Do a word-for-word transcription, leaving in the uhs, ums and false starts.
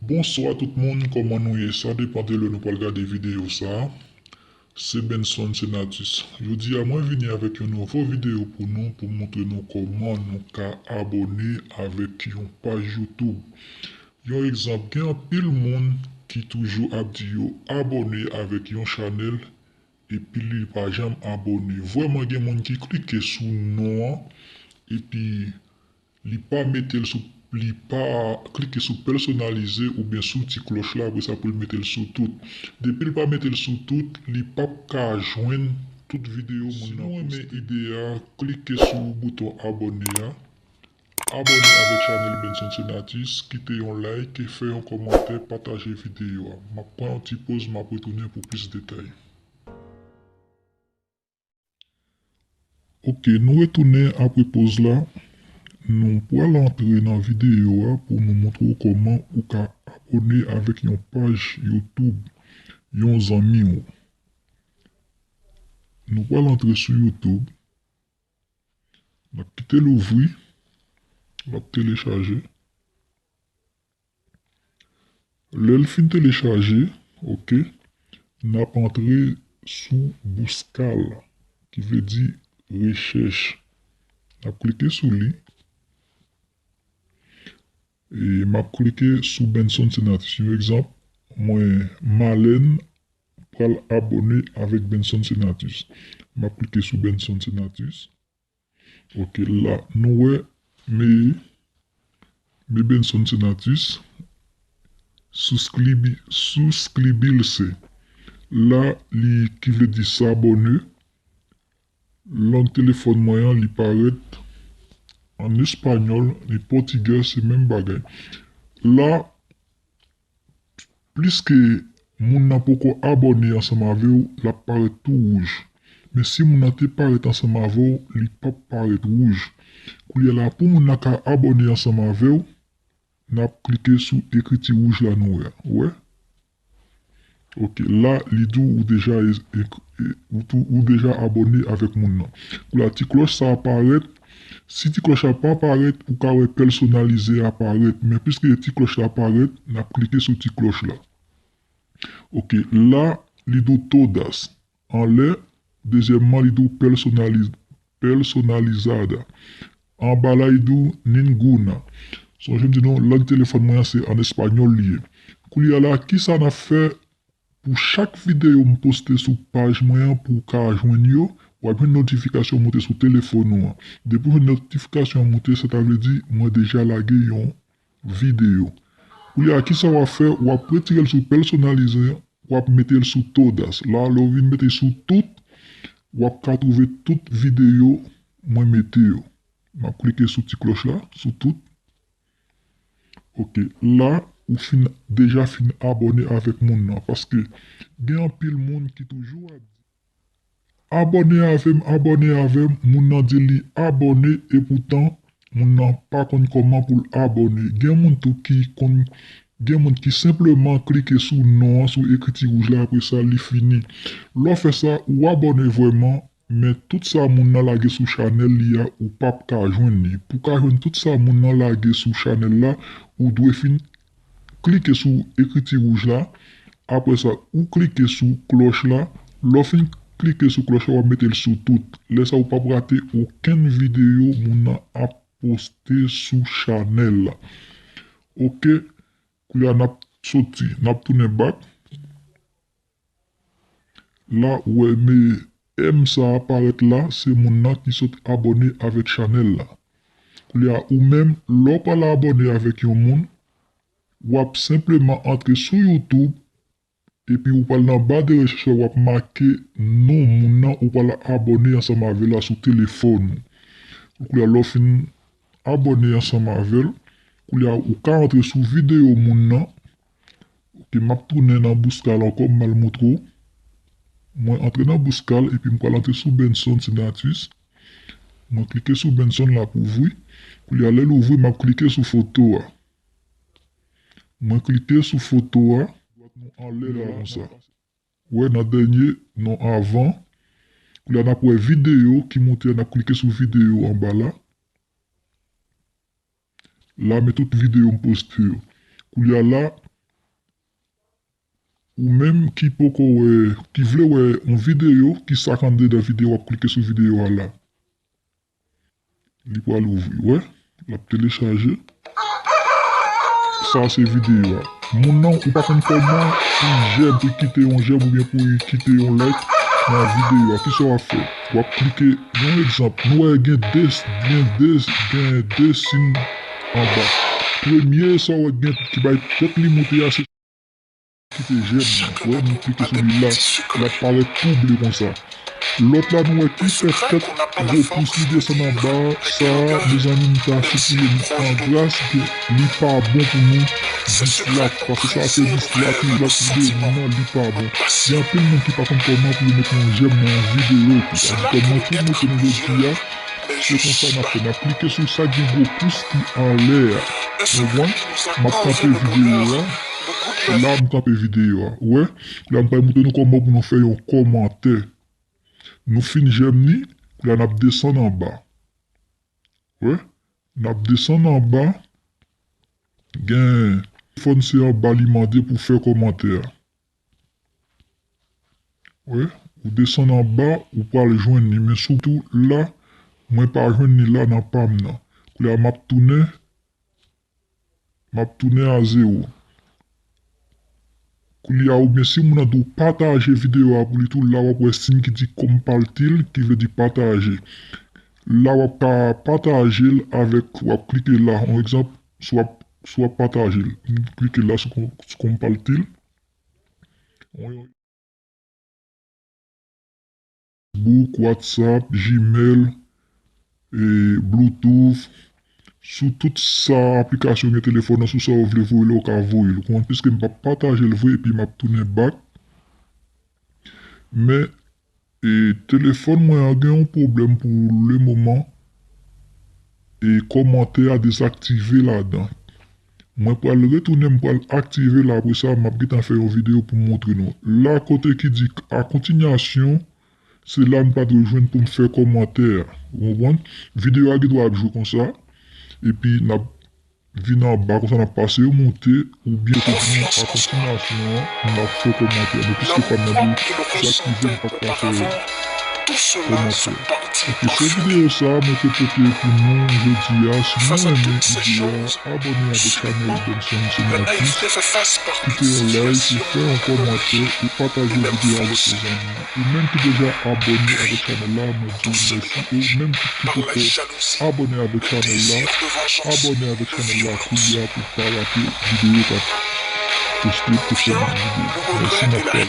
Bonswa tout moun, kòman nou ye? Sa depann de lè nou pral gade videyo sa. Se Benson Senatus. Jodi a mwen vini avèk yon nouvo videyo pou nou, pou montre nou kòman nou ka abòne avèk yon paj YouTube. Yon egzanp, gen anpil moun ki toujou ap di yo abòne avèk yon chanèl epi li pa janm abòne. Vrèman gen moun ki klike sou non an epi li pa mete l sou, li pa klike sou pèsonalize oubyen sou ti klòch la, apre sa pou l mete l sou tout. Depi l pa mete l sou tout, li p ap ka jwenn tout videyo moun nan poste. Si nou renmen ide a, klike sou bouton abòne a. Abòne avèk chanèl Benson Senatus, kite yon like, fè yon kòmantè, pataje videyo a. M ap pran yon ti poz, m ap retounen pou plis detay. Ok, nou retounen apre poz la. Nou pral antre nan videyo a pou nou montre w kòman ou ka abòne avèk yon paj YouTube yon zanmi w. Nou pral antre sou YouTube. N ap kite l ouvri. L ap telechaje. Lè l fin telechaje, ok, n ap antre sou Bouskal, ki vle di rechèch. N ap klike sou li. E m ap klike sou Benson Senatus. Yon egzanp, mwen, Malèn, pral abòne avèk Benson Senatus. M ap klike sou Benson Senatus. Ok, la, nou wè, me, me Benson Senatus, souscribi-, souscribirse. La, li, ki vle di s'abonner. Lang telefòn mwen an, li parèt an espanyòl, li pòtigè, se menm bagay. La, pliske moun nan poko abòne ansanm avè w, l ap parèt tou wouj. Men si moun nan te parèt ansanm avè w, li p ap parèt wouj. Koulye a la, pou moun nan ka abòne ansanm avè w, n ap klike sou ekriti wouj la nou wè a. Ou wè? Ok, la, li di w ou deja, e, e, e, ou tou, ou deja abòne avèk moun nan. Koulye a, ti klòch sa a parèt. Si ti klòch la pa parèt, ou ka wè pèsonalize a parèt. Men piske ti klòch la parèt, n ap klike sou ti klòch la. Ok, la, li di w todas. Anlè, dezyèmman, li di w pèsonalize. Personalizada. Anba la, li di w ninguna. Sonje m di nou, lang telefòn mwen an se an espanyòl li ye. Koulye a la, kisa n ap fè pou chak videyo m poste sou paj mwen an pou w ka jwenn yo, w ap jwenn notifikasyon moute sou telefòn ou an. Depi w jwenn notifikasyon an moute, sa ta vle di mwen deja lage yon videyo. Koulye a, kisa w ap fè? W ap retire l sou pèsonalize an, w ap mete l sou todas. La, lè w vin mete sou tout, w ap ka twouve tout videyo mwen mete yo. M ap klike sou ti klòch la, sou tout. Ok, la, ou fin, deja fin abòne avèk moun nan. Paske gen anpil moun ki toujou ap di, abòne avè m, abòne avè m, moun nan di li abòne, epoutan, moun nan pa konn kòman pou l abòne. Gen moun tou ki konn, gen moun ki senpleman klike sou non an, sou ekriti wouj la, apre sa, li fini. Lè w fè sa, ou abòne vrèman, men tout sa moun nan lage sou chanèl li a, ou p ap ka jwenn li. Pou w ka jwenn tout sa moun nan lage sou chanèl la, ou dwe fin klike sou ekriti wouj la. Apre sa, ou klike sou klòch la. Lè w fin klike sou klòch la, w ap mete l sou tout. Lè sa, ou p ap rate okenn videyo moun nan ap poste sou chanèl la. Ok, koulye a n ap soti, n ap tounen back. La, ou wè, men M sa a parèt la, se moun nan ki sot abòne avèk chanèl la. Koulye a, ou menm, lè w pral abòne avèk yon moun, w ap senpleman antre sou YouTube, epi ou pral nan ba de rechèch la, w ap make non moun nan ou pral abòne ansanm avè l la sou telefòn ou. Koulye a, lè w fin abòne ansanm avè l, koulye a, ou ka antre sou videyo moun nan. Ok, m ap tounen nan Bouskal ankò, m al montre w. Mwen antre nan Bouskal, epi m pral antre sou Benson Senatus. Mwen klike sou Benson la pou ouvri. Koulye a, lè l ouvri, m ap klike sou foto a. Mwen klike sou foto a. Dwat nou anlè la konsa. Wè nan dènye non avan. Koulye a, n ap wè videyo ki moute a, n ap klike sou videyo anba la. La, men tout videyo m poste yo. Koulye a la, Ou menm ki poko wè, ki vle wè yon videyo, ki sa k anndedan videyo, w ap klike sou videyo a la. Li pral ouvri, wè. L ap telechaje. Sa se videyo a. Moun nan, ou pa konn kòman pou l jèm, pou l kite yon jèm oubyen pou l kite yon like nan videyo a. Kisa w ap fè? W ap klike, yon egzanp, nou wè gen de, gen de, gen de siy anba. Premye sa w wè gen ki bay tèt li moute a, se kite jèm nan. Wè, nou klike sou li la, l ap parèt tou ble konsa. Lòt la, nou wè ki fè tèt gwo pous li desann anba, sa a, mezanmi, m ta sipeye m an gras ke li pa bon pou nou dislike, paske sa se dislike, lòt videyo moun nan, li pa bon. Gen anpil moun ki pa konn kòman pou yo mete yon jèm nan yon videyo, tou. Sa di kòman pou mete nou jodi a, se konsa n ap fè. N ap klike sou sa ki gen gwo pous ki anlè a. Ou konprann? M ap kanpe videyo a. La, m kanpe videyo a. Ou wè? La, m pral montre nou kòman pou nou fè yon kòmantè. Nou fin jèm ni, la, n ap desann anba. Ou wè? N ap desann anba. Gen telefòn se anba li mande pou fè kòmantè a. Wi, ou desann anba, ou pral jwenn li, men sitou la, mwen pa jwenn li la nan pa m nan. Koulye a m ap tounen, m ap tounen a zewo. Koulye a, oubyen si moun nan tou pataje videyo a pou li tou, la w ap wè siy ki di konpatil, ki vle di pataje. La w ap ka pataje l avèk, w ap klike la, yon egzanp, si w ap, si w ap pataje l, klike la sou kon-, sou konpatil. Facebook, WhatsApp, Gmail, e, Bluetooth, sou tout sa aplikasyon gen telefòn nan, sou sa w vle voye l, ou ka voye l. Ou konprann? Piske m p ap pataje l vre, epi m ap tounen back. Men, e, telefòn mwen an gen yon pwoblèm pou le moman. E kòmantè a dezaktive ladan. Mwen pral retounen, m pral aktive l, apre sa, m ap gentan fè yon videyo pou m montre nou. La kote ki di a kontinyasyon, se la n pa dwe jwenn pou m fè kòmantè a. Ou konprann? Videyo a gen dwa ap jwe konsa, epi n ap vin anba, konsa n ap pase yo monte, oubyen kote nou a kontinyasyon an, n ap fè kòmantè. Men piske pa m nan dezaktive, m p ap ka fè kòmantè. Ok, se videyo sa a mwen te pote pou nou jodi a. Si nou renmen videyo a, abòne avèk chanèl Benson Seniatis. Kite yon like, fè yon kòmantè e pataje videyo a avèk yon zanmi. Ou menm ki deja abòne avèk chanèl la, mwen di w mèsi. E ou menm ki, ki poko abòne avèk chanèl la, abòne avèk chanèl la kounye a pou w pa rate videyo k ap poste pwochèn videyo. Mèsi, n ap pale.